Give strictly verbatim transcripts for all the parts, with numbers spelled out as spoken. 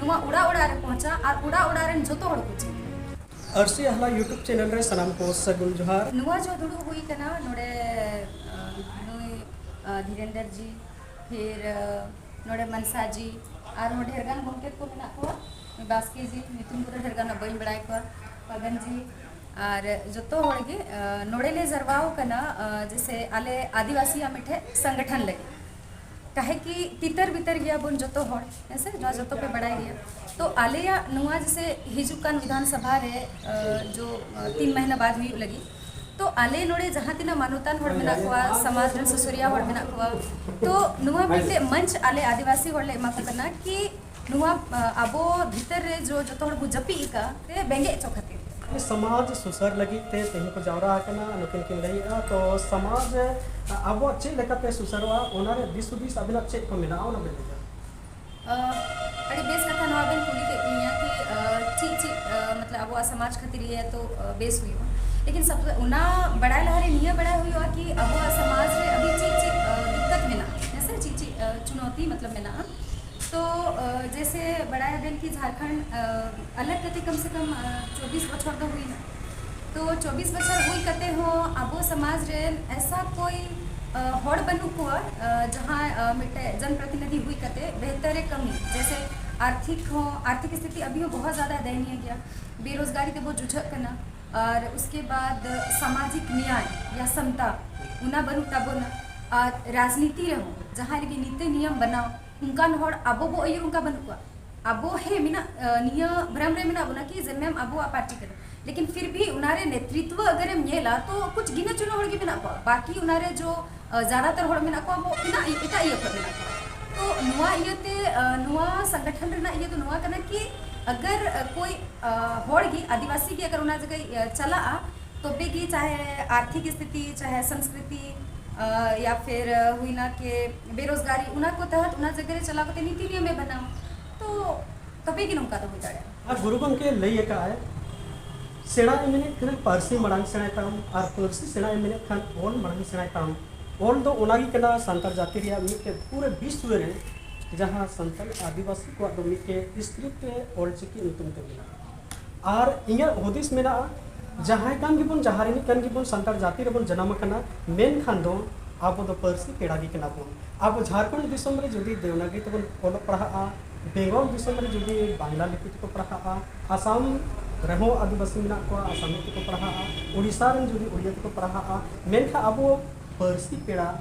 ᱱᱚᱣᱟ ᱚᱲᱟᱜ ᱚᱲᱟᱜ ᱨᱮ ᱯᱚᱦᱪᱟ ᱟᱨ ᱚᱲᱟᱜ ᱚᱲᱟᱜ ᱨᱮᱱ ᱡᱚᱛᱚ ᱦᱚᱲ ᱠᱚ ᱪᱮᱫ᱾ ᱟᱹᱨᱥᱤ ᱟᱦᱞᱟ YouTube ᱪᱮᱱᱮᱞ ᱨᱮ ᱥᱟᱱᱟᱢ ᱠᱚ ᱥᱟᱹᱜᱩᱱ ᱡᱚᱦᱟᱨ᱾ ᱱᱚᱣᱟ ᱡᱚ ᱫᱩᱲᱩᱵ ᱦᱩᱭ ᱠᱟᱱᱟ ᱱᱚᱰᱮ, ᱟᱸ, ᱱᱩᱭ, ᱟᱸ, ᱫᱷᱤᱨᱮᱱᱫᱚᱨ ᱡᱤ, ᱯᱷᱤᱨ, ᱟᱸ, ᱱᱚᱰᱮ ᱢᱟᱱᱥᱟ ᱡᱤ, ᱟᱨᱦᱚᱸ ᱰᱷᱮᱨ ᱜᱟᱱ ᱜᱚᱢᱠᱮ ᱠᱚ ᱢᱮᱱᱟᱜ ᱠᱚᱣᱟ᱾ ᱵᱟᱥᱠᱮ ᱡᱤ, ᱧᱩᱛᱩᱢ ᱠᱚᱫᱚ ᱰᱷᱮᱨ ᱜᱟᱱ ᱵᱟᱹᱧ ᱵᱟᱲᱟᱭ ᱠᱚᱣᱟ, ᱯᱟᱜᱟᱱ ᱡᱤ, ᱟᱨ ᱡᱚᱛᱚ ᱦᱚᱲ ᱜᱮ, ᱟᱸ, ᱱᱚᱰᱮ ᱞᱮ ᱡᱟᱨᱣᱟᱣ ᱠᱟᱱᱟ, ᱟᱸ, ᱡᱮᱥᱮ ᱟᱞᱮ ᱟᱹᱫᱤᱵᱟᱹᱥᱤᱭᱟᱜ ᱢᱤᱫᱴᱷᱮᱱ ᱥᱚᱝᱜᱚᱴᱷᱚᱱ ᱞᱟᱹᱜᱤᱫ᱾ ᱠᱟᱦᱮ ᱠᱤ ᱛᱤᱛᱟᱹᱨ ᱵᱤᱛᱟᱹᱨ ᱜᱮᱭᱟ ᱵᱚᱱ ᱡᱚᱛᱚ ᱦᱚᱲ, ᱦᱮᱸ ᱥᱮ? ᱱᱚᱣᱟ ᱡᱚᱛᱚ ᱯᱮ ᱵᱟᱲᱟᱭ ᱜᱮᱭᱟ᱾ ᱛᱚ ᱟᱞᱮᱭᱟᱜ ᱱᱚᱣᱟ ᱡᱮᱥᱮ ᱦᱤᱡᱩᱜ ᱠᱟᱱ ᱵᱤᱫᱷᱟᱱ ᱥᱟᱵᱷᱟ ᱨᱮ, ᱟᱸ, ᱡᱚ, ᱟᱸ, ᱛᱤᱱ ᱢᱟᱹᱦᱱᱟᱹ ᱵᱟᱫ ᱦᱩᱭᱩᱜ ᱞᱟᱹᱜᱤᱫ, ᱛᱚ ᱟᱞᱮ ᱱᱚᱰᱮ ᱡᱟᱦᱟᱸ ᱛᱤᱱᱟᱹᱜ ᱢᱟᱱᱚᱛᱟᱱ ᱦᱚᱲ ᱢᱮᱱᱟᱜ ᱠᱚᱣᱟ, ᱥᱚᱢᱟᱡᱽ ᱨᱮᱱ ᱥᱩᱥᱟᱹᱨᱤᱭᱟᱹ ᱦᱚᱲ ᱢᱮᱱᱟᱜ ᱠᱚᱣᱟ, ᱛᱚ ᱱᱚᱣᱟ ᱢᱤᱫᱴᱮᱡ ᱢᱚᱧᱪ ᱟᱞᱮ ᱟᱹᱫᱤᱵᱟᱹᱥᱤ ᱦᱚᱲ ᱞᱮ ᱮᱢᱟ ᱠᱚ ᱠᱟᱱᱟ ᱠᱤ ᱱᱚᱣᱟ, ᱟᱸ, ᱟᱵᱚ ᱵᱷᱤᱛᱟᱹᱨ ᱨᱮ ᱡᱚ, ᱡᱚᱛᱚ ᱦᱚᱲ ᱵᱚ ᱡᱟᱹᱯᱤᱫ ᱟᱠᱟᱫ ᱛᱮ ᱵᱮᱸᱜᱮᱫ ᱦᱚᱪᱚ ᱠᱷᱟᱹᱛᱤᱨ᱾ ᱥᱚᱢᱟᱡᱽ ᱥᱩᱥᱟᱹᱨ ᱞᱟᱹᱜᱤᱫ ᱛᱮ ᱛᱮᱦᱮᱧ ᱠᱚ ᱡᱟᱣᱨᱟ ᱟᱠᱟᱱᱟ, ᱱᱩᱠᱤᱱ ᱠᱤᱱ ᱞᱟᱹᱭᱮᱫᱼᱟ᱾ ᱛᱚ ᱥᱚᱢᱟᱡᱽ ᱟᱵᱚᱣᱟᱜ ᱪᱮᱫ ᱞᱮᱠᱟᱛᱮ ᱥᱩᱥᱟᱹᱨᱚᱜᱼᱟ, ᱚᱱᱟᱨᱮ ᱫᱤᱥ ᱦᱩᱫᱤᱥ ᱟᱵᱤᱱᱟᱜ ᱪᱮᱫ ᱠᱚ ᱢᱮᱱᱟᱜᱼᱟ, ᱚᱱᱟ ᱵᱤᱱ ᱞᱟᱹᱭᱟ? ᱟᱸ, ᱟᱹᱰᱤ ᱵᱮᱥ ᱠᱟᱛᱷᱟ ᱱᱚᱣᱟ ᱵᱮᱱ ᱠᱩᱞᱤ ᱠᱮᱫ ᱞᱤᱧᱟ ᱠᱤ, ᱟᱸ, ᱪᱮᱫ ᱪᱮᱫ, ᱟᱸ, ᱢᱚᱛᱞᱚᱵ ᱟᱵᱚᱣᱟᱜ ᱥᱚᱢᱟᱡᱽ ᱠᱷᱟᱹᱛᱤᱨ ᱤᱭᱟᱹ ᱛᱚ, ᱟᱸ, ᱵᱮᱥ ᱦᱩᱭᱩᱜᱼᱟ, ᱞᱮᱠᱤᱱ ᱥᱚᱵ ᱚᱱᱟ ᱵᱟᱲᱟᱭ ᱞᱟᱦᱟᱨᱮ ᱱᱤᱭᱟᱹ ᱵᱟᱲᱟᱭ ᱦᱩᱭᱩᱜᱼᱟ ᱠᱤ ᱟᱵᱚᱣᱟᱜ ᱥᱚᱢᱟᱡᱽ ᱨᱮ ᱟᱹᱵᱤ ᱪᱮᱫ ᱪᱮᱫ, ᱟᱸ, ᱫᱤᱠᱠᱟᱛ ᱢᱮᱱᱟᱜᱼᱟ, ᱦᱮᱸ ᱥᱮ, ᱪᱮᱫ ᱪᱮᱫ, ᱟᱸ, ᱪᱩᱱᱚᱣᱛᱤ ᱢᱚᱛᱞᱚᱵ ᱢᱮᱱᱟᱜᱼᱟ᱾ ᱛᱚ, ᱟᱸ, ᱡᱮᱥᱮ ᱵᱟᱲᱟᱭ ᱟᱵᱮᱱ ᱠᱤ ᱡᱷᱟᱲᱠᱷᱚᱸᱰ, ᱟᱸ, ᱟᱞᱟᱜᱽ ᱠᱟᱛᱮ ᱠᱚᱢ ᱥᱮ ᱠᱚᱢ, ᱟᱸ, ᱪᱚᱵᱵᱤᱥ ᱵᱚᱪᱷᱚᱨ ᱫᱚ ᱦᱩᱭᱱᱟ᱾ ᱛᱚ ᱪᱚᱵᱵᱤᱥ ᱵᱚᱪᱷᱚᱨ ᱦᱩᱭ ᱠᱟᱛᱮ ᱦᱚᱸ ᱟᱵᱚ ᱥᱚᱢᱟᱡᱽ ᱨᱮᱱ ᱮᱥᱟ ᱠᱚᱭ, ᱟᱸ, ᱦᱚᱲ ᱵᱟᱹᱱᱩᱜ ᱠᱚᱣᱟ, ᱟᱸ, ᱡᱟᱦᱟᱸᱭ, ᱟᱸ, ᱢᱤᱫᱴᱮᱡ ᱡᱚᱱ ᱯᱨᱚᱛᱤᱱᱤᱫᱷᱤ ᱦᱩᱭ ᱠᱟᱛᱮ ᱵᱮᱦᱛᱚᱨ ᱮ ᱠᱟᱹᱢᱤ, ᱡᱮᱥᱮ ᱟᱨᱛᱷᱤᱠ ᱦᱚᱸ, ᱟᱨᱛᱷᱤᱠ ᱥᱛᱷᱤᱛᱤ ᱟᱵᱷᱤ ᱦᱚᱸ ᱵᱚᱦᱩᱛ ᱡᱟᱫᱟ ᱫᱟᱭᱱᱤᱭᱟ ᱜᱮᱭᱟ, ᱵᱮᱨᱳᱡᱽᱜᱟᱨᱤ ᱛᱮᱵᱚ ᱡᱩᱡᱷᱟᱹᱜ ᱠᱟᱱᱟ, ᱟᱨ ᱩᱥᱠᱮ ᱵᱟᱫ ᱥᱟᱢᱟᱡᱤᱠ ᱱᱤᱭᱟᱭ ᱭᱟ ᱥᱟᱢᱛᱟ ᱚᱱᱟ ᱵᱟᱹᱱᱩᱜ ᱛᱟᱵᱚᱱᱟ, ᱟᱨ ᱨᱟᱡᱽᱱᱤᱛᱤ ᱨᱮᱦᱚᱸ ᱡᱟᱦᱟᱸᱭ ᱞᱟᱹᱜᱤᱫ ᱱᱤᱛᱤ ᱱᱤᱭᱚᱢ ᱵᱮᱱᱟᱣ ᱚᱱᱠᱟᱱ ᱦᱚᱲ ᱟᱵᱚ ᱵᱚ ᱟᱹᱭᱩᱨ ᱚᱱᱠᱟ ᱵᱟᱹᱱᱩᱜ ᱠᱚᱣᱟ᱾ ᱟᱵᱚ ᱦᱮᱸ ᱢᱮᱱᱟᱜ, ᱟᱸ, ᱱᱤᱭᱟᱹ ᱵᱷᱨᱚᱢ ᱨᱮ ᱢᱮᱱᱟᱜ ᱵᱚᱱᱟ ᱠᱤ ᱡᱮ ᱢᱮᱢ ᱟᱵᱚᱣᱟᱜ ᱯᱟᱨᱴᱤ ᱠᱟᱱᱟ, ᱞᱮᱠᱤᱱ ᱯᱷᱤᱨ ᱵᱷᱤ ᱚᱱᱟ ᱨᱮ ᱱᱮᱛᱨᱤᱛᱣᱚ ᱟᱜᱟᱨᱮᱢ ᱧᱮᱞᱟ ᱛᱚ ᱠᱩᱪ ᱜᱤᱱᱟᱹ ᱪᱩᱱᱟᱹ ᱦᱚᱲ ᱜᱮ ᱢᱮᱱᱟᱜ ᱠᱚᱣᱟ, ᱵᱟᱠᱤ ᱚᱱᱟ ᱨᱮ ᱡᱚ, ᱟᱸ, ᱡᱟᱫᱟᱛᱟᱨ ᱦᱚᱲ ᱢᱮᱱᱟᱜ ᱠᱚᱣᱟ ᱟᱵᱚ ᱮᱴᱟᱜ, ᱮᱴᱟᱜ ᱤᱭᱟᱹ ᱠᱷᱚᱱ ᱢᱮᱱᱟᱜ ᱠᱚᱣᱟ᱾ ᱛᱚ ᱱᱚᱣᱟ ᱤᱭᱟᱹᱛᱮ, ᱟᱸ, ᱱᱚᱣᱟ ᱥᱚᱝᱜᱚᱴᱷᱚᱱ ᱨᱮᱱᱟᱜ ᱤᱭᱟᱹ ᱫᱚ ᱱᱚᱣᱟ ᱠᱟᱱᱟ ᱠᱤ ᱟᱜᱟᱨ, ᱟᱸ, ᱠᱳᱭ, ᱟᱸ, ᱦᱚᱲ ᱜᱮ ᱟᱹᱫᱤᱵᱟᱹᱥᱤ ᱜᱮ ᱟᱜᱟᱨ ᱚᱱᱟ ᱡᱟᱭᱜᱟᱭ, ᱟᱸ, ᱪᱟᱞᱟᱜᱼᱟ ᱛᱚᱵᱮ ᱜᱮ ᱪᱟᱦᱮ ᱟᱨᱛᱷᱤᱠ ᱥᱛᱷᱤᱛᱤ, ᱪᱟᱦᱮ ᱥᱚᱝᱥᱠᱨᱤᱛᱤ, ᱟᱸ, ᱭᱟ ᱯᱷᱤᱨ, ᱟᱸ, ᱦᱩᱭᱱᱟ ᱠᱮ ᱵᱮᱨᱳᱡᱽᱜᱟᱨᱤ, ᱚᱱᱟ ᱠᱚ ᱛᱟᱦᱟᱛ ᱚᱱᱟ ᱡᱟᱭᱜᱟ ᱨᱮ ᱪᱟᱞᱟᱣ ᱠᱟᱛᱮ ᱱᱤᱛᱤ ᱱᱤᱭᱚᱢᱮ ᱵᱮᱱᱟᱣᱟ, ᱛᱚ ᱛᱚᱵᱮ ᱜᱮ ᱱᱚᱝᱠᱟ ᱫᱚ ᱦᱩᱭ ᱫᱟᱲᱮᱭᱟᱜᱼᱟ᱾ ᱟᱨ ᱜᱩᱨᱩ ᱜᱚᱢᱠᱮ ᱞᱟᱹᱭ ᱟᱠᱟᱫᱼᱟᱭ, ᱥᱮᱬᱟ ᱮᱢ ᱢᱮᱱᱮᱫ ᱠᱷᱟᱱ ᱯᱟᱹᱨᱥᱤ ᱢᱟᱲᱟᱝ ᱥᱮᱬᱟᱭ ᱛᱟᱢ, ᱟᱨ ᱯᱟᱹᱨᱥᱤ ᱥᱮᱬᱟ ᱮᱢ ᱢᱮᱱᱮᱫ ᱠᱷᱟᱱ ᱚᱞ ᱢᱟᱲᱟᱝ ᱥᱮᱬᱟᱭ ᱛᱟᱢ᱾ ᱚᱞ ᱫᱚ ᱚᱱᱟ ᱜᱮ ᱠᱟᱱᱟ ᱥᱟᱱᱛᱟᱲ ᱡᱟᱹᱛᱤ ᱨᱮᱭᱟᱜ ᱢᱤᱫᱴᱮᱱ ᱯᱩᱨᱟᱹ ᱵᱤᱥᱣᱚ ᱨᱮ ᱡᱟᱦᱟᱸ ᱥᱟᱱᱛᱟᱲ ᱟᱹᱫᱤᱵᱟᱹᱥᱤ ᱠᱚᱣᱟᱜ ᱫᱚ ᱢᱤᱫᱴᱮᱡ ᱥᱠᱨᱤᱯᱴ ᱨᱮ ᱚᱞᱪᱤᱠᱤ ᱧᱩᱛᱩᱢ ᱛᱮ ᱢᱮᱱᱟᱜᱼᱟ᱾ ᱟᱨ ᱤᱧᱟᱹᱜ ᱦᱩᱫᱤᱥ ᱢᱮᱱᱟᱜᱼᱟ, ᱡᱟᱦᱟᱸᱭ ᱠᱟᱱ ᱜᱮᱵᱚᱱ, ᱡᱟᱦᱟᱸ ᱨᱤᱱᱤᱡ ᱠᱟᱱ ᱜᱮᱵᱚᱱ, ᱥᱟᱱᱛᱟᱲ ᱡᱟᱹᱛᱤ ᱨᱮᱵᱚᱱ ᱡᱟᱱᱟᱢ ᱟᱠᱟᱱᱟ, ᱢᱮᱱᱠᱷᱟᱱ ᱫᱚ ᱟᱵᱚ ᱫᱚ ᱯᱟᱹᱨᱥᱤ ᱯᱮᱲᱟ ᱜᱮ ᱠᱟᱱᱟ ᱵᱚᱱ᱾ ᱟᱵᱚ ᱡᱷᱟᱲᱠᱷᱚᱸᱰ ᱫᱤᱥᱚᱢ ᱨᱮ ᱡᱩᱫᱤ ᱫᱮᱣᱱᱟᱜᱨᱤ ᱛᱮᱵᱚᱱ ᱚᱞᱚᱜ ᱯᱟᱲᱦᱟᱜᱼᱟ, ᱵᱮᱝᱜᱚᱞ ᱫᱤᱥᱚᱢ ᱨᱮ ᱡᱩᱫᱤ ᱵᱟᱝᱞᱟ ᱞᱤᱯᱤ ᱛᱮᱠᱚ ᱯᱟᱲᱦᱟᱜᱼᱟ, ᱟᱥᱟᱢ ᱨᱮᱦᱚᱸ ᱟᱹᱫᱤᱵᱟᱹᱥᱤ ᱢᱮᱱᱟᱜ ᱠᱚᱣᱟ, ᱟᱥᱟᱢᱤ ᱛᱮᱠᱚ ᱯᱟᱲᱦᱟᱜᱼᱟ, ᱳᱰᱤᱥᱟ ᱨᱮᱱ ᱡᱩᱫᱤ ᱳᱰᱤᱭᱟ ᱛᱮᱠᱚ ᱯᱟᱲᱦᱟᱜᱼᱟ, ᱢᱮᱱᱠᱷᱟᱱ ᱟᱵᱚ ᱯᱟᱹᱨᱥᱤ ᱯᱮᱲᱟ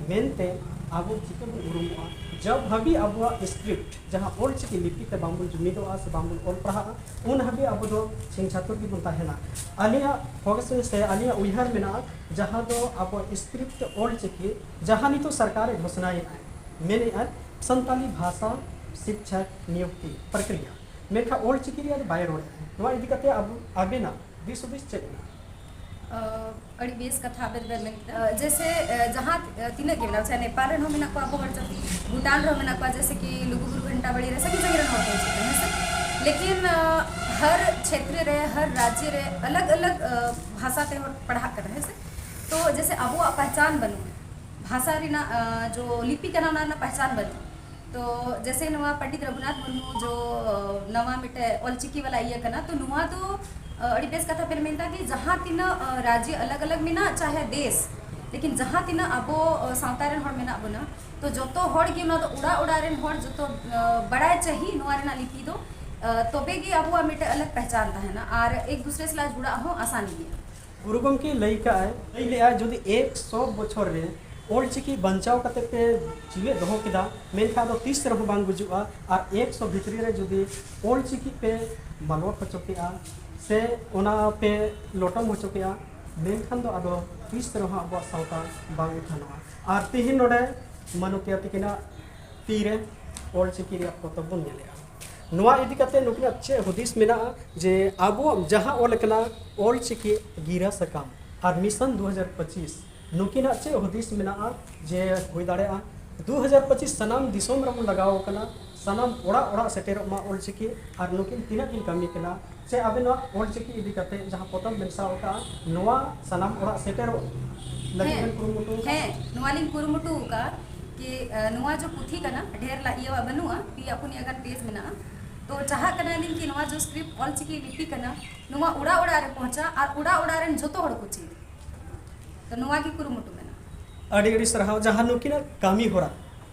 ᱢᱮᱱᱛᱮ ᱟᱵᱚ ᱪᱤᱠᱟᱹ ᱵᱚᱱ ᱩᱨᱩᱢᱚᱜᱼᱟ? ᱡᱟᱵ ᱦᱟᱹᱵᱤᱡ ᱟᱵᱚᱣᱟᱜ ᱥᱠᱨᱤᱯᱴ, ᱡᱟᱦᱟᱸ ᱚᱞ ᱪᱤᱠᱤ ᱞᱤᱯᱤ ᱛᱮ ᱵᱟᱝᱵᱚᱱ ᱡᱩᱢᱤᱫᱚᱜᱼᱟ ᱥᱮ ᱵᱟᱝᱵᱚᱱ ᱚᱞ ᱯᱟᱲᱦᱟᱜᱼᱟ, ᱩᱱ ᱦᱟᱹᱵᱤᱡ ᱟᱵᱚ ᱫᱚ ᱪᱷᱤᱝ ᱪᱷᱟᱹᱛᱩᱨ ᱜᱮᱵᱚᱱ ᱛᱟᱦᱮᱱᱟ᱾ ᱟᱹᱞᱤᱧᱟᱜ ᱦᱚᱠ ᱥᱮ ᱟᱹᱞᱤᱧᱟᱜ ᱩᱭᱦᱟᱹᱨ ᱢᱮᱱᱟᱜᱼᱟ, ᱡᱟᱦᱟᱸ ᱫᱚ ᱟᱵᱚᱣᱟᱜ ᱥᱠᱨᱤᱯᱴ ᱚᱞ ᱪᱤᱠᱤ, ᱡᱟᱦᱟᱸ ᱱᱤᱛᱚᱜ ᱥᱚᱨᱠᱟᱨᱮ ᱜᱷᱳᱥᱚᱱᱟᱭᱮᱫᱼᱟᱭ, ᱢᱮᱱᱮᱫᱼᱟᱭ ᱥᱟᱱᱛᱟᱞᱤ ᱵᱷᱟᱥᱟ ᱥᱤᱠᱪᱷᱟ ᱱᱤᱭᱩᱠᱛᱤ ᱯᱨᱚᱠᱨᱤᱭᱟ, ᱢᱮᱱᱠᱷᱟᱱ ᱚᱞ ᱪᱤᱠᱤ ᱨᱮᱭᱟᱜ ᱫᱚ ᱵᱟᱭ ᱨᱚᱲᱮᱫᱼᱟ᱾ ᱱᱚᱣᱟ ᱤᱫᱤ ᱠᱟᱛᱮ ᱟᱵᱚ, ᱟᱵᱮᱱᱟᱜ ᱫᱤᱥ ᱦᱩᱫᱤᱥ ᱪᱮᱫ ᱢᱮᱱᱟᱜᱼᱟ? ᱟᱹᱰᱤ ᱵᱮᱥ ᱠᱟᱛᱷᱟ ᱟᱵᱮᱱ ᱵᱮᱱ ᱢᱮᱱ ᱠᱮᱫᱟ᱾ ᱡᱮᱥᱮ, ᱡᱟᱦᱟᱸ ᱛᱤᱱᱟᱹᱜ ᱜᱮ ᱢᱮᱱᱟᱜᱼᱟ, ᱪᱟᱦᱮ ᱱᱮᱯᱟᱞ ᱨᱮᱱ ᱦᱚᱸ ᱢᱮᱱᱟᱜ ᱠᱚᱣᱟ ᱟᱵᱚ ᱦᱚᱲ ᱡᱟᱹᱛᱤ, ᱵᱷᱩᱴᱟᱱ ᱨᱮᱦᱚᱸ ᱢᱮᱱᱟᱜ ᱠᱚᱣᱟ, ᱡᱮᱥᱮ ᱠᱤ ᱞᱩᱜᱩᱵᱩᱨᱩ ᱜᱷᱟᱱᱴᱟ ᱵᱟᱲᱤ ᱨᱮ ᱥᱟᱺᱜᱤᱧ ᱥᱟᱺᱜᱤᱧ ᱨᱮᱱ ᱦᱚᱲ ᱠᱚ ᱦᱤᱡᱩᱜ ᱠᱟᱱᱟ, ᱦᱮᱸ ᱥᱮ᱾ ᱞᱮᱠᱤᱱ ᱦᱟᱨ ᱪᱷᱮᱛᱨᱚ ᱨᱮ, ᱦᱟᱨ ᱨᱟᱡᱽᱡᱚ ᱨᱮ ᱟᱞᱟᱜᱽ ᱟᱞᱟᱜᱽ ᱵᱷᱟᱥᱟ ᱛᱮ ᱦᱚᱲ ᱯᱟᱲᱦᱟᱜ ᱠᱟᱱᱟ, ᱦᱮᱸ ᱥᱮ᱾ ᱛᱚ ᱡᱮᱥᱮ ᱟᱵᱚᱣᱟᱜ ᱯᱟᱦᱪᱟᱱ ᱵᱟᱹᱱᱩᱜᱼᱟ, ᱵᱷᱟᱥᱟ ᱨᱮᱱᱟᱜ ᱡᱚ ᱞᱤᱯᱤ ᱠᱟᱱᱟ, ᱚᱱᱟ ᱨᱮᱱᱟᱜ ᱯᱟᱦᱪᱟᱱ ᱵᱟᱹᱱᱩᱜᱼᱟ᱾ ᱛᱚ ᱡᱮᱥᱮ ᱱᱚᱣᱟ ᱯᱚᱱᱰᱤᱛ ᱨᱚᱜᱷᱩᱱᱟᱛᱷ ᱢᱩᱨᱢᱩ ᱡᱚ ᱱᱟᱣᱟ ᱢᱤᱫᱴᱮᱡ ᱚᱞᱪᱤᱠᱤ ᱵᱟᱞᱟ ᱤᱭᱟᱹ ᱠᱟᱱᱟ, ᱛᱚ ᱱᱚᱣᱟ ᱫᱚ ᱟᱹᱰᱤ ᱵᱮᱥ ᱠᱟᱛᱷᱟ ᱯᱮ ᱢᱮᱱᱫᱟ ᱠᱤ ᱡᱟᱦᱟᱸ ᱛᱤᱱᱟᱹᱜ ᱨᱟᱡᱽᱡᱚ ᱟᱞᱟᱜᱽ ᱟᱞᱟᱜᱽ ᱢᱮᱱᱟᱜ, ᱪᱟᱦᱮ ᱫᱮᱥ, ᱞᱮᱠᱤᱱ ᱡᱟᱦᱟᱸ ᱛᱤᱱᱟᱹᱜ ᱟᱵᱚ ᱥᱟᱶᱛᱟ ᱨᱮᱱ ᱦᱚᱲ ᱢᱮᱱᱟᱜ ᱵᱚᱱᱟ, ᱛᱚ ᱡᱚᱛᱚ ᱦᱚᱲ ᱜᱮ ᱚᱱᱟ ᱫᱚ ᱚᱲᱟᱜ ᱚᱲᱟᱜ ᱨᱮᱱ ᱦᱚᱲ ᱡᱚᱛᱚ ᱵᱟᱲᱟᱭ ᱪᱟᱹᱦᱤ ᱱᱚᱣᱟ ᱨᱮᱱᱟᱜ ᱞᱤᱯᱤ ᱫᱚ, ᱛᱚᱵᱮ ᱜᱮ ᱟᱵᱚᱣᱟᱜ ᱢᱤᱫᱴᱮᱡ ᱟᱞᱟᱜᱽ ᱯᱮᱦᱪᱟᱱ ᱛᱟᱦᱮᱱᱟ ᱟᱨ ᱮᱠ ᱫᱩᱥᱨᱮ ᱥᱟᱞᱟᱜ ᱡᱩᱲᱟᱜ ᱦᱚᱸ ᱟᱥᱟᱱ ᱜᱮᱭᱟ᱾ ᱜᱩᱨᱩ ᱜᱚᱢᱠᱮ ᱞᱟᱹᱭ ᱠᱟᱜᱼᱟᱭ, ᱞᱟᱹᱭ ᱞᱮᱜᱼᱟ, ᱡᱩᱫᱤ ᱮᱠᱥᱚ ᱵᱚᱪᱷᱚᱨ ᱨᱮ ᱚᱞᱪᱤᱠᱤ ᱵᱟᱧᱪᱟᱣ ᱠᱟᱛᱮ ᱯᱮ ᱡᱤᱣᱮᱫ ᱫᱚᱦᱚ ᱠᱮᱫᱟ, ᱢᱮᱱᱠᱷᱟᱱ ᱫᱚ ᱛᱤᱥ ᱨᱮᱦᱚᱸ ᱵᱟᱝ ᱜᱩᱡᱩᱜᱼᱟ᱾ ᱟᱨ ᱮᱠᱥᱚ ᱵᱷᱤᱛᱨᱤ ᱨᱮ ᱡᱩᱫᱤ ᱚᱞᱪᱤᱠᱤ ᱯᱮ ᱢᱟᱞᱚᱴ ᱦᱚᱪᱚ ᱠᱮᱜᱼᱟ ᱥᱮ ᱚᱱᱟ ᱯᱮ ᱞᱚᱴᱚᱢ ᱦᱚᱪᱚ ᱠᱮᱜᱼᱟ, ᱢᱮᱱᱠᱷᱟᱱ ᱫᱚ ᱟᱫᱚ ᱛᱤᱥ ᱨᱮᱦᱚᱸ ᱟᱵᱚᱣᱟᱜ ᱥᱟᱶᱛᱟ ᱵᱟᱝ ᱩᱛᱷᱱᱟᱹᱜᱼᱟ᱾ ᱟᱨ ᱛᱤᱦᱤᱧ ᱱᱚᱰᱮ ᱢᱟᱱᱚᱛᱤᱭᱟ ᱛᱤᱠᱤᱱᱟᱜ ᱛᱤᱨᱮ ᱚᱞᱪᱤᱠᱤ ᱨᱮᱭᱟᱜ ᱯᱚᱛᱚᱵ ᱵᱚᱱ ᱧᱮᱞᱮᱜᱼᱟ᱾ ᱱᱚᱣᱟ ᱤᱫᱤ ᱠᱟᱛᱮ ᱱᱩᱠᱤᱱᱟᱜ ᱪᱮᱫ ᱦᱩᱫᱤᱥ ᱢᱮᱱᱟᱜᱼᱟ ᱡᱮ ᱟᱵᱚᱣᱟᱜ ᱡᱟᱦᱟᱸ ᱚᱞ ᱟᱠᱟᱱᱟ ᱚᱞᱪᱤᱠᱤ ᱜᱤᱨᱟ ᱥᱟᱠᱟᱢ ᱟᱨ mission ᱫᱩ ᱦᱟᱡᱟᱨ ᱯᱚᱸᱪᱤᱥ, ᱱᱩᱠᱤᱱᱟᱜ ᱪᱮᱫ ᱦᱩᱫᱤᱥ ᱢᱮᱱᱟᱜᱼᱟ ᱡᱮ ᱦᱩᱭ ᱫᱟᱲᱮᱭᱟᱜᱼᱟ ᱫᱩ ᱦᱟᱡᱟᱨ ᱯᱚᱸᱪᱤᱥ ᱥᱟᱱᱟᱢ ᱫᱤᱥᱚᱢ ᱨᱮᱵᱚᱱ ᱞᱟᱜᱟᱣ ᱟᱠᱟᱱᱟ, ᱥᱟᱱᱟᱢ ᱚᱲᱟᱜ ᱚᱲᱟᱜ ᱥᱮᱴᱮᱨᱚᱜ ᱢᱟ ᱚᱞᱪᱤᱠᱤ, ᱟᱨ ᱱᱩᱠᱤᱱ ᱛᱤᱱᱟᱹᱜ ᱠᱤᱱ ᱠᱟᱹᱢᱤ ᱠᱟᱱᱟ? ᱪᱮ ᱟᱵᱮᱱᱟᱜ ᱚᱞᱪᱤᱠᱤ ᱤᱫᱤ ᱠᱟᱛᱮ ᱡᱟᱦᱟᱸ ᱯᱚᱛᱚᱵ ᱵᱮᱱ ᱥᱟᱵ ᱟᱠᱟᱫᱼᱟ, ᱱᱚᱣᱟ ᱥᱟᱱᱟᱢ ᱚᱲᱟᱜ ᱥᱮᱴᱮᱨᱚᱜ ᱞᱟᱹᱜᱤᱫ ᱦᱮᱸ, ᱵᱮᱱ ᱠᱩᱨᱩᱢᱩᱴᱩ ᱟᱠᱟᱫᱼᱟ? ᱦᱮᱸ, ᱱᱚᱣᱟ ᱞᱤᱧ ᱠᱩᱨᱩᱢᱩᱴᱩ ᱟᱠᱟᱫᱼᱟ᱾ ᱠᱤ ᱱᱚᱣᱟ ᱡᱚ ᱯᱩᱛᱷᱤ ᱠᱟᱱᱟ, ᱰᱷᱮᱨ ᱞᱟ ᱤᱭᱟᱹᱣᱟᱜ ᱵᱟᱹᱱᱩᱜᱼᱟ, ᱯᱮᱭᱟ ᱯᱩᱱᱭᱟ ᱜᱟᱱ ᱯᱮᱡᱽ ᱢᱮᱱᱟᱜᱼᱟ᱾ ᱛᱚ ᱪᱟᱦᱟᱜ ᱠᱟᱱᱟᱞᱤᱧ ᱠᱤ ᱱᱚᱣᱟ ᱡᱚ ᱥᱠᱨᱤᱯᱴ ᱚᱞᱪᱤᱠᱤ ᱞᱤᱯᱤ ᱠᱟᱱᱟ, ᱱᱚᱣᱟ ᱚᱲᱟᱜ ᱚᱲᱟᱜ ᱨᱮ ᱯᱚᱦᱪᱟ ᱟᱨ ᱚᱲᱟᱜ ᱚᱲᱟᱜ ᱨᱮᱱ ᱡᱚᱛᱚ ᱦᱚᱲ ᱠᱚ ᱪᱮᱫ᱾ ᱛᱚ ᱱᱚᱣᱟ ᱜᱮ ᱠᱩᱨᱩᱢᱩᱴᱩ ᱢᱮᱱᱟᱜᱼᱟ᱾ ᱟᱹᱰᱤ ᱟᱹᱰᱤ ᱥᱟᱨᱦᱟᱣ᱾ ᱡᱟᱦᱟᱸ ᱱᱩᱠᱤᱱᱟᱜ ᱠᱟᱹᱢᱤ ᱦᱚᱨᱟ,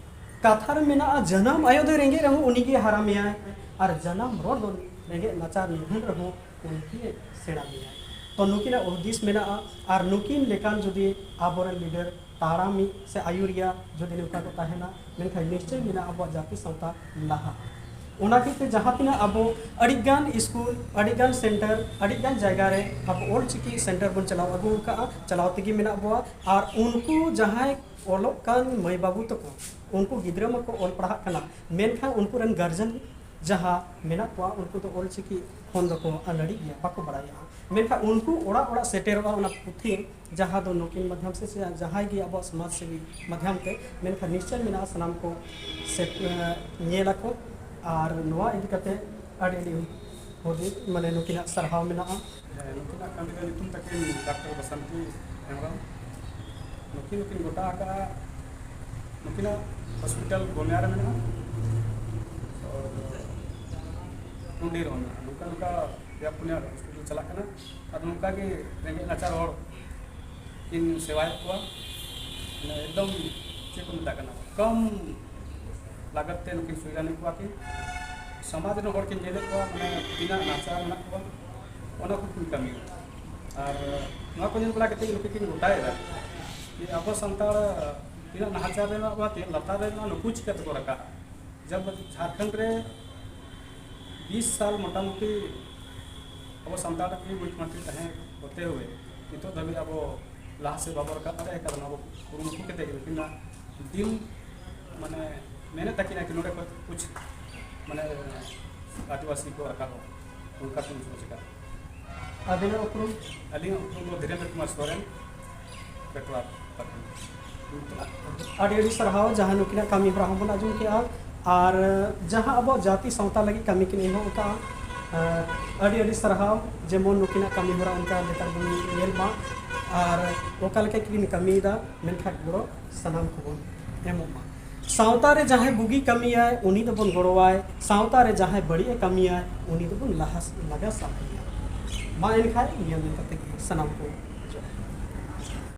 ᱠᱟᱛᱷᱟ ᱨᱮ ᱢᱮᱱᱟᱜᱼᱟ, ᱡᱟᱱᱟᱢ ᱟᱭᱳ ᱫᱚᱭ ᱨᱮᱸᱜᱮᱡ ᱨᱮᱦᱚᱸ ᱩᱱᱤ ᱜᱮ ᱦᱟᱨᱟ ᱢᱮᱭᱟᱭ, ᱟᱨ ᱡᱟᱱᱟᱢ ᱨᱚᱲ ᱫᱚ ᱨᱮᱸᱜᱮᱡ ᱱᱟᱪᱟᱨ ᱱᱤᱫᱷᱟᱹᱱ ᱨᱮᱦᱚᱸ ᱩᱱᱤ ᱜᱮ ᱥᱮᱬᱟ ᱢᱮᱭᱟᱭ᱾ ᱛᱚ ᱱᱩᱠᱤᱱᱟᱜ ᱦᱩᱫᱤᱥ ᱢᱮᱱᱟᱜᱼᱟ, ᱟᱨ ᱱᱩᱠᱤᱱ ᱞᱮᱠᱟᱱ ᱡᱩᱫᱤ ᱟᱵᱚᱨᱮᱱ ᱞᱤᱰᱟᱨ ᱛᱟᱲᱟᱢᱤᱡ ᱥᱮ ᱟᱹᱭᱩᱨᱤᱭᱟᱹ ᱡᱩᱫᱤ ᱱᱚᱝᱠᱟ ᱠᱚ ᱛᱟᱦᱮᱱᱟ, ᱢᱮᱱᱠᱷᱟᱱ ᱱᱤᱥᱪᱚᱭ ᱢᱮᱱᱟᱜᱼᱟ ᱟᱵᱚᱣᱟᱜ ᱡᱟᱹᱛᱤ ᱥᱟᱶᱛᱟ ᱞᱟᱦᱟᱜᱼᱟ᱾ ᱚᱱᱟ ᱠᱷᱟᱹᱛᱤᱨ ᱛᱮ ᱡᱟᱦᱟᱸ ᱛᱤᱱᱟᱹᱜ ᱟᱵᱚ ᱟᱹᱰᱤᱜᱟᱱ ᱥᱠᱩᱞ, ᱟᱹᱰᱤᱜᱟᱱ ᱥᱮᱱᱴᱟᱨ, ᱟᱹᱰᱤᱜᱟᱱ ᱡᱟᱭᱜᱟ ᱨᱮ ᱟᱵᱚ ᱚᱞᱪᱤᱠᱤ ᱥᱮᱱᱴᱟᱨ ᱵᱚᱱ ᱪᱟᱞᱟᱣ ᱟᱹᱜᱩ ᱟᱠᱟᱫᱼᱟ, ᱪᱟᱞᱟᱣ ᱛᱮᱜᱮ ᱢᱮᱱᱟᱜ ᱵᱚᱣᱟ᱾ ᱟᱨ ᱩᱱᱠᱩ ᱡᱟᱦᱟᱸᱭ ᱚᱞᱚᱜ ᱠᱟᱱ ᱢᱟᱹᱭ ᱵᱟᱹᱵᱩ ᱛᱟᱠᱚ, ᱩᱱᱠᱩ ᱜᱤᱫᱽᱨᱟᱹ ᱢᱟᱠᱚ ᱚᱞ ᱯᱟᱲᱦᱟᱜ ᱠᱟᱱᱟ, ᱢᱮᱱᱠᱷᱟᱱ ᱩᱱᱠᱩ ᱨᱮᱱ ᱜᱟᱨᱡᱮᱱ ᱡᱟᱦᱟᱸ ᱢᱮᱱᱟᱜ ᱠᱚᱣᱟ, ᱩᱱᱠᱩ ᱫᱚ ᱚᱞᱪᱤᱠᱤ ᱠᱷᱚᱱ ᱫᱚᱠᱚ ᱟᱹᱱᱟᱹᱲᱤ ᱜᱮᱭᱟ, ᱵᱟᱠᱚ ᱵᱟᱲᱟᱭᱟ᱾ ᱢᱮᱱᱠᱷᱟᱱ ᱩᱱᱠᱩ ᱚᱲᱟᱜ ᱚᱲᱟᱜ ᱥᱮᱴᱮᱨᱚᱜᱼᱟ ᱚᱱᱟ ᱯᱩᱛᱷᱤ, ᱡᱟᱦᱟᱸ ᱫᱚ ᱱᱩᱠᱤᱱ ᱢᱟᱫᱽᱫᱷᱚᱢ ᱥᱮ, ᱥᱮ ᱡᱟᱦᱟᱸᱭ ᱜᱮ ᱟᱵᱚᱣᱟᱜ ᱥᱚᱢᱟᱡᱽ ᱥᱮᱵᱤ ᱢᱟᱫᱽᱫᱷᱚᱢ ᱛᱮ, ᱢᱮᱱᱠᱷᱟᱱ ᱱᱤᱥᱪᱚᱭ ᱢᱮᱱᱟᱜᱼᱟ ᱥᱟᱱᱟᱢ ᱠᱚ ᱥᱮ, ᱮ, ᱧᱮᱞ ᱟᱠᱚ᱾ ᱟᱨ ᱱᱚᱣᱟ ᱤᱫᱤ ᱠᱟᱛᱮ ᱟᱹᱰᱤ ᱟᱹᱰᱤ ᱦᱩᱫᱤᱥ, ᱢᱟᱱᱮ ᱱᱩᱠᱤᱱᱟᱜ ᱥᱟᱨᱦᱟᱣ ᱢᱮᱱᱟᱜᱼᱟ᱾ ᱦᱮᱸ, ᱱᱩᱠᱤᱱᱟᱜ ᱠᱟᱹᱢᱤ ᱫᱚ ᱧᱩᱛᱩᱢ ᱛᱟᱹᱠᱤᱱ ᱰᱟᱠᱛᱟᱨ ᱵᱟᱥᱟᱱᱛᱤ ᱦᱮᱢᱵᱨᱚᱢ᱾ ᱱᱩᱠᱤᱱ ᱱᱩᱠᱤᱱ ᱜᱚᱴᱟ ᱟᱠᱟᱫᱼᱟ, ᱱᱩᱠᱤᱱᱟᱜ ᱦᱚᱥᱯᱤᱴᱟᱞ ᱜᱚᱱᱭᱟ ᱨᱮ ᱢᱮᱱᱟᱜᱼᱟ, ᱟᱨ ᱴᱩᱸᱰᱤ ᱨᱮᱦᱚᱸ ᱢᱮᱱᱟᱜᱼᱟ᱾ ᱱᱚᱝᱠᱟ ᱱᱚᱝᱠᱟ ᱯᱮᱭᱟ ᱯᱩᱱᱭᱟ ᱦᱚᱥᱯᱤᱴᱟᱞ ᱪᱟᱞᱟᱜ ᱠᱟᱱᱟ᱾ ᱟᱫᱚ ᱱᱚᱝᱠᱟ ᱜᱮ ᱨᱮᱸᱜᱮᱡ ᱱᱟᱪᱟᱨ ᱦᱚᱲ ᱠᱤᱱ ᱥᱮᱵᱟᱭᱮᱫ ᱠᱚᱣᱟ, ᱢᱟᱱᱮ ᱮᱠᱫᱚᱢ ᱪᱮᱫ ᱠᱚ ᱢᱮᱛᱟᱜ ᱠᱟᱱᱟ, ᱠᱚᱢ ᱞᱟᱜᱟᱛ ᱛᱮ ᱱᱩᱠᱤᱱ ᱥᱩᱭ ᱨᱟᱱᱮᱫ ᱠᱚᱣᱟ ᱠᱤᱱ᱾ ᱥᱚᱢᱟᱡᱽ ᱨᱮᱱ ᱦᱚᱲ ᱠᱤᱱ ᱧᱮᱞᱮᱫ ᱠᱚᱣᱟ, ᱢᱟᱱᱮ ᱛᱤᱱᱟᱹᱜ ᱱᱟᱪᱟᱨ ᱢᱮᱱᱟᱜ ᱠᱚᱣᱟ, ᱚᱱᱟ ᱠᱚ ᱠᱤᱱ ᱠᱟᱹᱢᱤᱭᱟ᱾ ᱟᱨ ᱱᱚᱣᱟ ᱠᱚ ᱧᱮᱞ ᱵᱟᱲᱟ ᱠᱟᱛᱮ ᱱᱩᱠᱤᱱ ᱠᱤᱱ ᱜᱚᱴᱟᱭᱮᱫᱟ ᱡᱮ ᱟᱵᱚ ᱥᱟᱱᱛᱟᱲ ᱛᱤᱱᱟᱹᱜ ᱱᱟᱦᱟᱪᱟᱨ ᱨᱮ ᱢᱮᱱᱟᱜ ᱵᱚᱱᱟ, ᱛᱤᱱᱟᱹᱜ ᱞᱟᱛᱟᱨ ᱨᱮ ᱢᱮᱱᱟᱜ, ᱱᱩᱠᱩ ᱪᱤᱠᱟᱹ ᱛᱮᱠᱚ ᱨᱟᱠᱟᱵᱼᱟ? ᱡᱟᱵ ᱡᱷᱟᱲᱠᱷᱚᱸᱰ ᱨᱮ ᱵᱤᱥ ᱥᱟᱞ ᱢᱚᱴᱟᱢᱩᱴᱤ ᱟᱵᱚ ᱥᱟᱱᱛᱟᱲ ᱜᱮ ᱢᱩᱠᱷᱭᱚᱢᱚᱱᱛᱨᱤ ᱛᱟᱦᱮᱸ ᱠᱚᱛᱮ ᱦᱩᱭ ᱱᱤᱛᱚᱜ ᱫᱷᱟᱹᱵᱤᱡ ᱟᱵᱚ ᱞᱟᱦᱟ ᱥᱮᱫ ᱵᱟᱵᱚ ᱨᱟᱠᱟᱵ ᱫᱟᱲᱮ ᱟᱠᱟᱫᱟ᱾ ᱱᱚᱣᱟ ᱠᱚ ᱠᱩᱨᱩᱢᱩᱴᱩ ᱠᱟᱛᱮ ᱜᱮ ᱱᱩᱠᱤᱱᱟᱜ ᱫᱤᱞ ᱢᱟᱱᱮ ᱢᱮᱱᱮᱫ ᱛᱟᱹᱠᱤᱱᱟ ᱠᱤ ᱱᱚᱰᱮ ᱠᱷᱚᱱ ᱠᱩᱪ ᱢᱟᱱᱮ ᱟᱹᱫᱤᱵᱟᱹᱥᱤ ᱠᱚ ᱨᱟᱠᱟᱵᱚᱜ, ᱚᱱᱠᱟ ᱠᱤᱱ ᱥᱚᱪᱮᱛᱟ᱾ ᱟᱹᱵᱤᱱᱟᱜ ᱩᱯᱨᱩᱢ? ᱟᱹᱞᱤᱧᱟᱜ ᱩᱯᱨᱩᱢ ᱫᱚ ᱫᱷᱤᱨᱮᱱᱫᱨᱚ ᱠᱩᱢᱟᱨ ᱥᱚᱨᱮᱱ, ᱯᱮᱴᱣᱟ ᱯᱟᱴᱱᱟ᱾ ᱟᱹᱰᱤ ᱟᱹᱰᱤ ᱥᱟᱨᱦᱟᱣ, ᱡᱟᱦᱟᱸ ᱱᱩᱠᱤᱱᱟᱜ ᱠᱟᱹᱢᱤ ᱦᱚᱨᱟ ᱦᱚᱸᱵᱚᱱ ᱟᱸᱡᱚᱢ ᱠᱮᱜᱼᱟ, ᱟᱨ ᱡᱟᱦᱟᱸ ᱟᱵᱚᱣᱟᱜ ᱡᱟᱹᱛᱤ ᱥᱟᱶᱛᱟ ᱞᱟᱹᱜᱤᱫ ᱠᱟᱹᱢᱤ ᱠᱤᱱ ᱮᱦᱚᱵ ᱟᱠᱟᱫᱼᱟ᱾ ᱟᱹᱰᱤ ᱟᱹᱰᱤ ᱥᱟᱨᱦᱟᱣ, ᱡᱮᱢᱚᱱ ᱱᱩᱠᱤᱱᱟᱜ ᱠᱟᱹᱢᱤ ᱦᱚᱨᱟ ᱚᱱᱠᱟ ᱞᱮᱠᱟ ᱵᱚᱱ ᱧᱮᱞ ᱢᱟ, ᱟᱨ ᱚᱠᱟ ᱞᱮᱠᱟ ᱠᱤᱱ ᱠᱟᱹᱢᱤᱭᱮᱫᱟ, ᱢᱮᱱᱠᱷᱟᱱ ᱜᱚᱲᱚ ᱥᱟᱱᱟᱢ ᱠᱚᱵᱚᱱ ᱮᱢᱚᱜ ᱢᱟ᱾ ᱥᱟᱶᱛᱟ ᱨᱮ ᱡᱟᱦᱟᱸᱭ ᱵᱩᱜᱤ ᱠᱟᱹᱢᱤᱭᱟᱭ, ᱩᱱᱤ ᱫᱚᱵᱚᱱ ᱜᱚᱲᱚᱣᱟᱭ᱾ ᱥᱟᱶᱛᱟ ᱨᱮ ᱡᱟᱦᱟᱸᱭ ᱵᱟᱹᱲᱤᱡ ᱮ ᱠᱟᱹᱢᱤᱭᱟᱭ, ᱩᱱᱤ ᱫᱚᱵᱚᱱ ᱞᱟᱦᱟ ᱞᱟᱜᱟ ᱥᱟᱦᱟᱭᱟ᱾ ᱢᱟ ᱮᱱᱠᱷᱟᱱ ᱱᱤᱭᱟᱹ ᱢᱮᱱ ᱠᱟᱛᱮ ᱜᱮ ᱥᱟᱱᱟᱢ ᱠᱚ